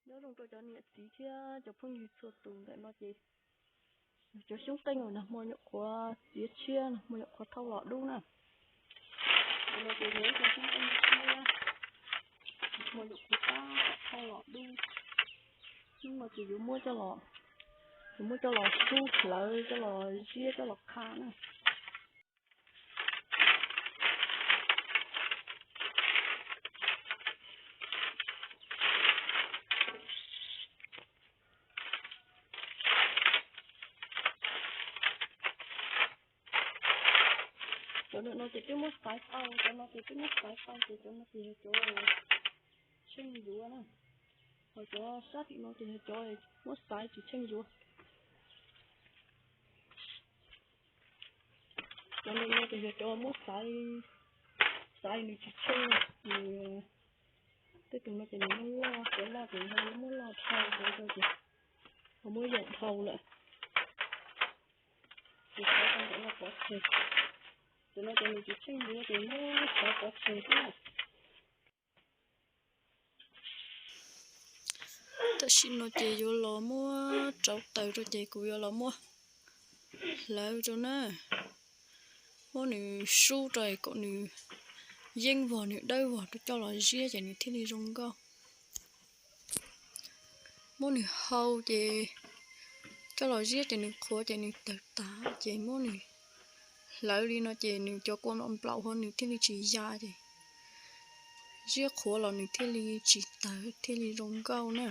Nyob zoo rau cov niam txiv thiab cov phooj ywg txhua tus, ntawm no ces cov xyoob qeej uas nag hmo nyuam qhuav txiav tshiab, nag hmo nyuam qhuav thauj los dub na. Cov no ces yog ib co xyoob qeej tshiab, nag hmo nyuam qhuav tab tom thauj los dub. Hnub no ces yuav muab coj los, yuav muab coj los sub hlawv, coj los ziab, coj los qha na. Cov no ces twb muab xaiv tau, cov no ces twb muab xaiv tau ces cov no ces yog cov tsheej yuav na. Ho cov sab tim no ces yog cov muab xaiv tsis tsheej yuav. Cov no ces yog cov muab xaiv, xaiv nws tsis tsheej, nws tej tus no ces nws muab loj, cov loj ces nws muab loj dhau, cov ces ho muab yeem dhau lawm. Ces xaiv tau cov no pov tseg. Cov no ces nws tsis tsheej yuav ces muab xaiv pov tseg xwb na. Tam sim no ces yuav los muab rauv taws rau ces kuv yuav los muab hlawv rau na. Muab nws sub rau kom nws yeeb vog, nws dawb vog rau coj los ziab ces nws thiaj li zoo nkauj. Muab nws hau ces coj los ziab ces nws qhuav ces nws tawg tas, ces muab nws hlawv li no ces nws cov kua nplaum hauv nws thiaj li tsis ya, ces ziab qhuav los nws thiaj li tsis tawg, thiaj li zoo nkauj na.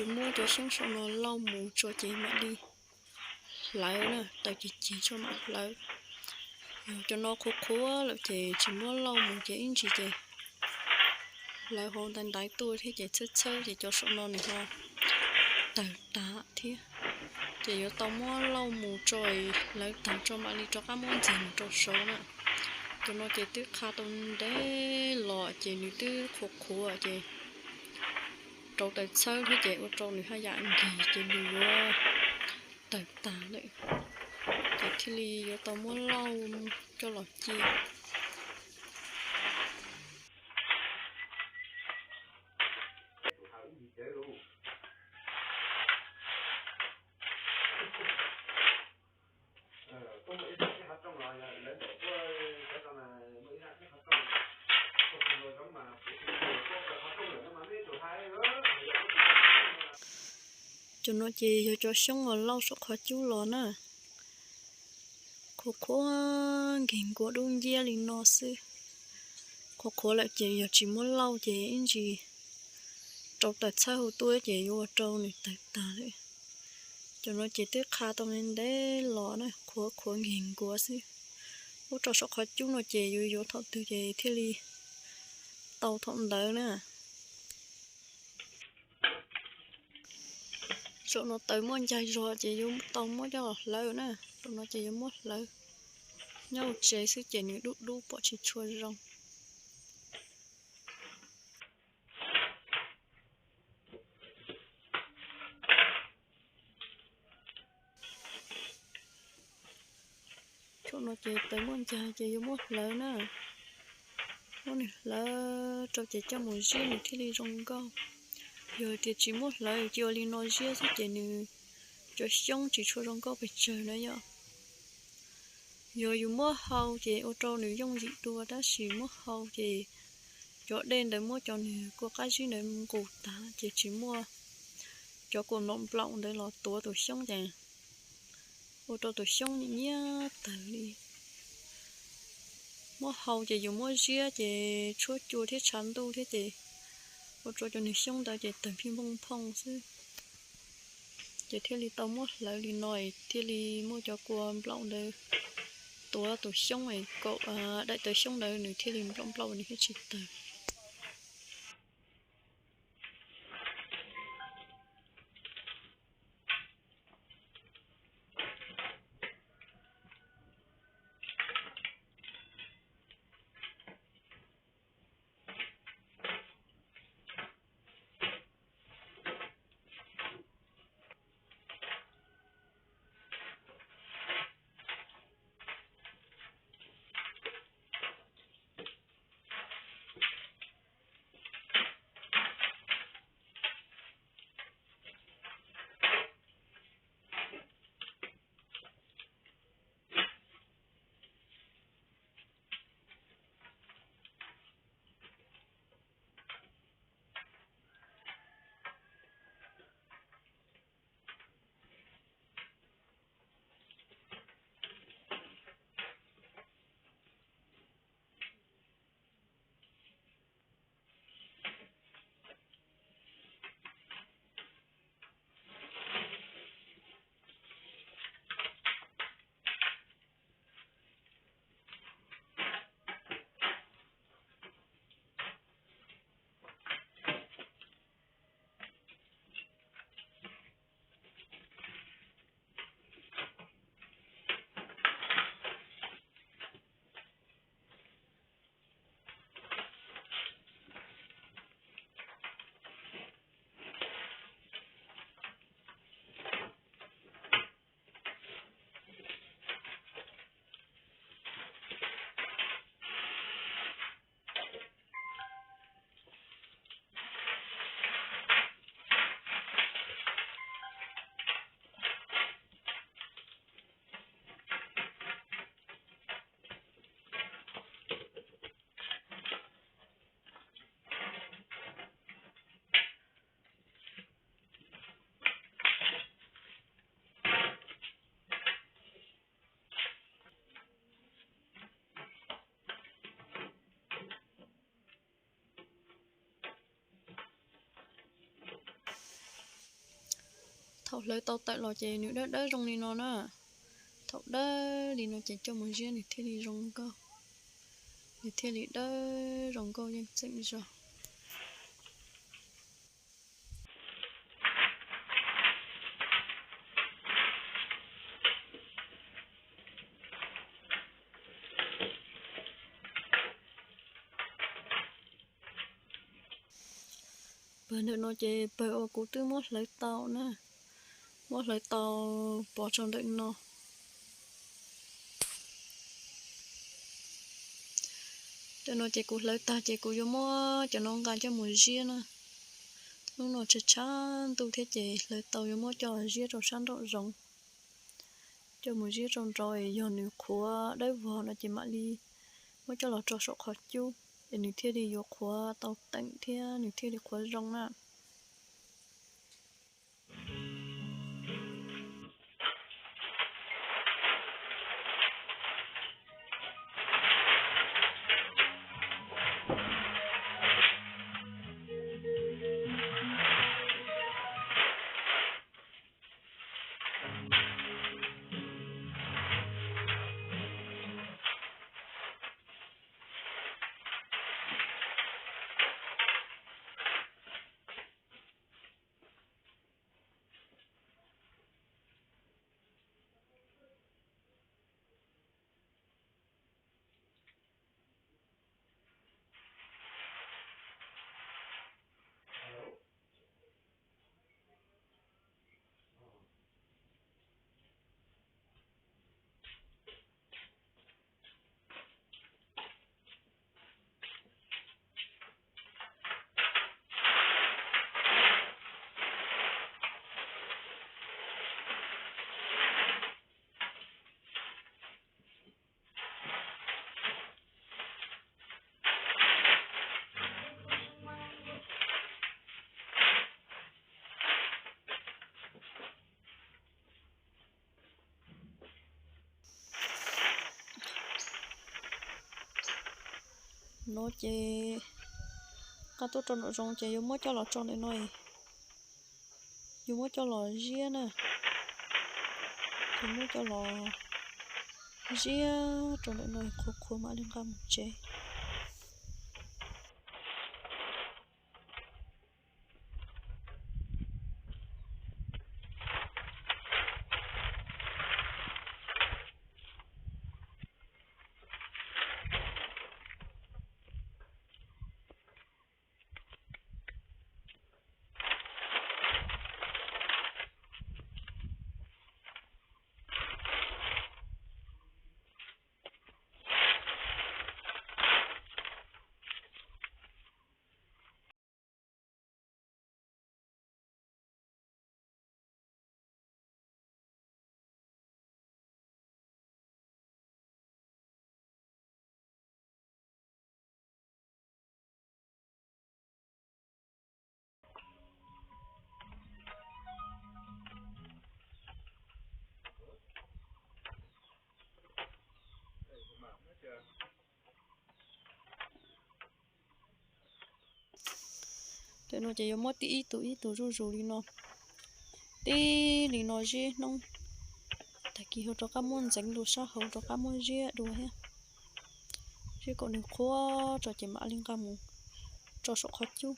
Ces muab cov xyoob saum no lauj mus tso ces mam li hlawv na, taws cig cig tso mam hlawv. Yog cov no qhuav qhuav lawm ces tsis muab lauj mus ces ib ntsis ces hlawv hauv ntaiv ntaiv tuaj thiab ces txhawb txhawb ces cov saum no nws ho tawg tas thiab. Ces yuav tau muab lauj mus tso, hlawv tag tso mam li rov qab muab ntxiv mus rau saud na. Cov no ces twb qha tau ntev los ces nws twb qhuav qhuav ces rauv taws txhawb thiab ces ua rau nws haj yam nkig ces nws yuav tawg tas lawm. Ces thiaj li yuav tau muab lauj coj los cia. Cov no ces yog cov xyoob uas lauj saum qhov cub los na. Qhuav qhuav nkig nkuav dub nciab li no xwb. Qhuav qhuav lawm ces yog tsis muab lauj ces ib ntsis rauv taws txhawb hauv tuaj ces yuav ua rau nws tawg tas lawm. Cov no ces twb qha tau ntev los na, qhuav qhuav nkig nkuav xwb. Ua rau saum qhov cub no ces yuav yuav thaum twg ces thiaj li tau thaum ntawd na. Saum no taws muaj ncaig zog ces yuav tau muab coj los hlawv na. Saum no ces yuav muab hlawv. Nyob hauv tsev xwb ces nws dub dub pom tsis tshua zoo. Ces tawv muaj ncag ces yuav muab hlawv na, muab nws hlawv rau ces coj mus ziab nws thiaj li zoo nkauj. Yog tias tsis muab hlawv ces ua li no ziab xwb ces nws cov xyoob tsis tshua zoo nkauj pes tsawg na yom. Yog yus muab hau ces ua rau nws yooj yim dua, tab sis muab hau ces cov dej ntawd muab cov nws kua qab zib ntawd nqus tag ces tsis muaj cov kua nplaum nplaum ntawd los tuav tus xyoob ces ua rau tus xyoob nyiab tawg li. Muab hau ces yus muab ziab ces tshuab cua thiab tshav ntuj thiab ces ua rau cov nws xyoob ntawd ces tawg phij nphooj phooj xwb. Ces thiaj li tau muab hlawv li no, thiaj li muaj cov kua nplaum ntawd tuav tus xyoob es kaum daim tawv xyoob ntawd nws thiaj li nplaum nplaum nws thiaj tsis tawg. Thaum hlawv tau tawm los ces nws dawb dawb zoo li no na. Thaum dawb li no ces coj mus ziab nws thiaj li zoo nkauj, nws thiaj li dawb zoo nkauj yeej tseem zog. Pawg ntawm no ces pawg uas kuv twb muab hlawv tau na, muab hlawv tau pov rau ntawm no. Ntawm no ces kuv hlawv tag ces kuv yuav muab cov no nqa coj mus ziab na. Hnub no tshav tshav ntuj thiab ces hlawv tau yuav muab coj ziab rau sab nraum zoov, coj mus ziab rau nraud, yog nws qhuav dawb vog no ces mam li muab coj los rau saum qhov cub es nws thiaj li yuav qhuav tau teem thiab nws thiaj li qhuav zoo na. No ces nqa tuaj rau nram zoov ces yuav muab coj los tso ntawm no, yuav muab coj los ziab na. Ces muab coj los ziab rau ntawm no, qhuav qhuav mam li nqa mus tsev. Ntawm no ces yuav muab tib ib tug ib tug zuj zus li no, tib li no ziab hnub, tag kis ho rov qab muab ntxeev dua sab hauv rov qab muab ziab dua thiab, ziab kom nws qhuav tso ces mam li nqa mus tso saum qhov cub.